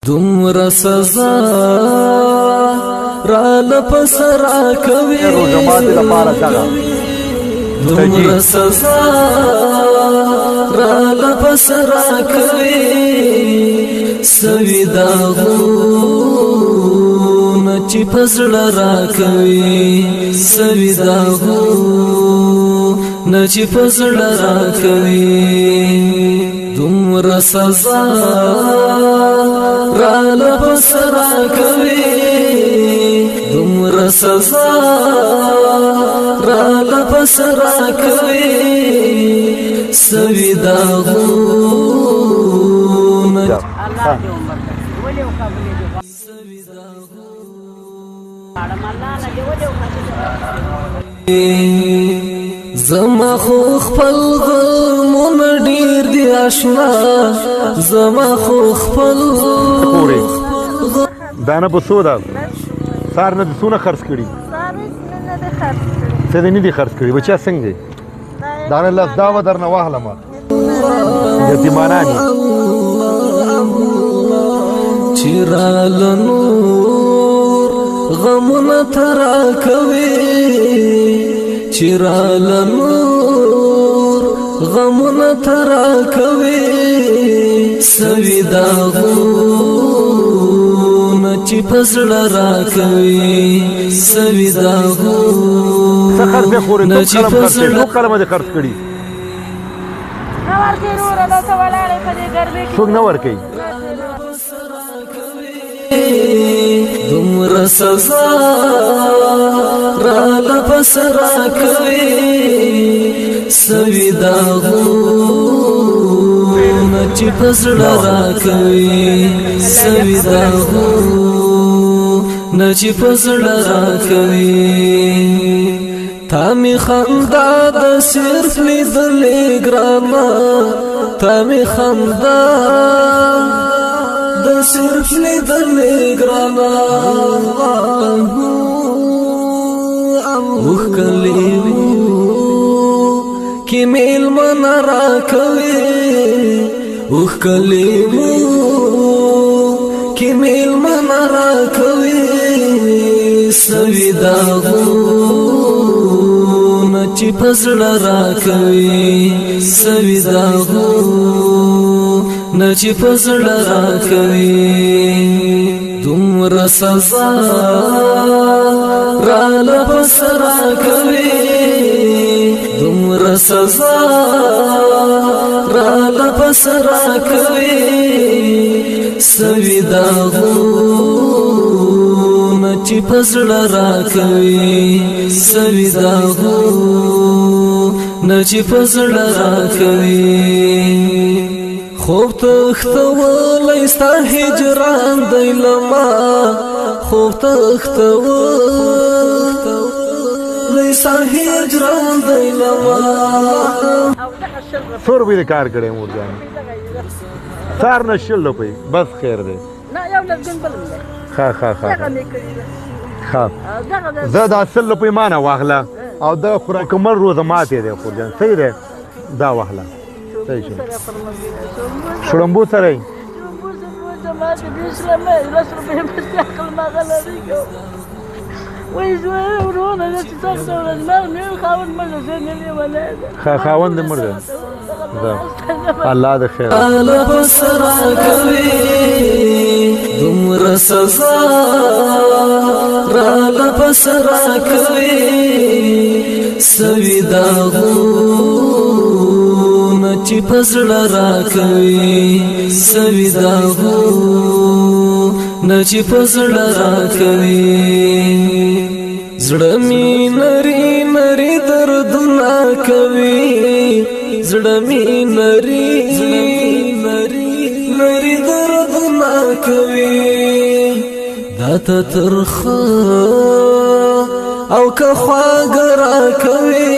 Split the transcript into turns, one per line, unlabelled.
دومره سزا را لپس را کوي
روزه ماتې لپاره دغه
دومره سزا را لپس را کوي سوي داغونه چې په زړه را کوي سوي داغونه چې په زړه را کوي دومره سزا را لپس را کوي دومره سزا را لپس را کوي سوي داغونه
الله دې عمر درکړي ولې او قبولې دې غواړم الله نه دې ولې او قبولې.
زما خو خپل غمونه ډیر دي آشنا زما خو خپل
خورې دانه په څو ده سار نه دې څونه خرڅ کړي؟ څه دې نه دي خرڅ کړي؟ بچیا څنګه دی؟ دانه لس دا به درنه واخلم یتیمانان یې.
چې راله نور غمونه ته راکوي چې راله نور غمونه ته راکوي سوي داغونه چې په زړه راکوي سوي
څه خرڅ دی خورې؟
داغونه
څو
چې
قلم
په
خرڅ دی؟
زړه
څو قلمه دې خرڅ کړي؟
نه ورکوي وروره دلته ولاړ یې په دې ګرمۍ کې
څوک نه ورکوي؟
دومره سزا را لپس را کوي سوي داغونه چې په زړه را کوي سوي داغونه چې په زړه را کوي تا می خندا د صرف لیدلې ګرانه تا می خندا د صرف لیدلې ګرانه اوښکلې کې میلمنه راکوي اوښکلې مو کې میلمنه راکوي سوي داغونه چې په زړه راکوي سوي داغونه چې په زړه راکوي دومره سزا را لپس راکوي دومره سزا را لپس راکوي سوي داغونه چې په زړه راکوي سوي داغونه چې په زړه راکوي خوب تښتولی ستا هجران دی له ما خوب تښتولی ستا هجران دی له ما.
څو روپۍ دې کار کړی مور جانې؟ سهار نه 20 روپۍ بس خیر دی.
نه یو لسګون بل دی.
ښه ښه ښه
دغه مې کړي ده.
ښه
دغه د
زه دا 20 روپۍ ما نه واخله او دا خوراک مکمل روزه ماتې دی خور جان صحیح دی دا واخله صحیح شو.
سره پر
شړمبو سره یې؟ ښه خاوند دې مړ دی. دا الله دې خیر
لپس راکوي دومره سزا را لپس راکوي سوي داغونه چې په زړه راکوي سوي داغونه چې په زړه راکوي زړه مې نری نری دردونه کوي زړه مې نری نری نری دردونه کوي دا ته ترخه او که خواږه راکوي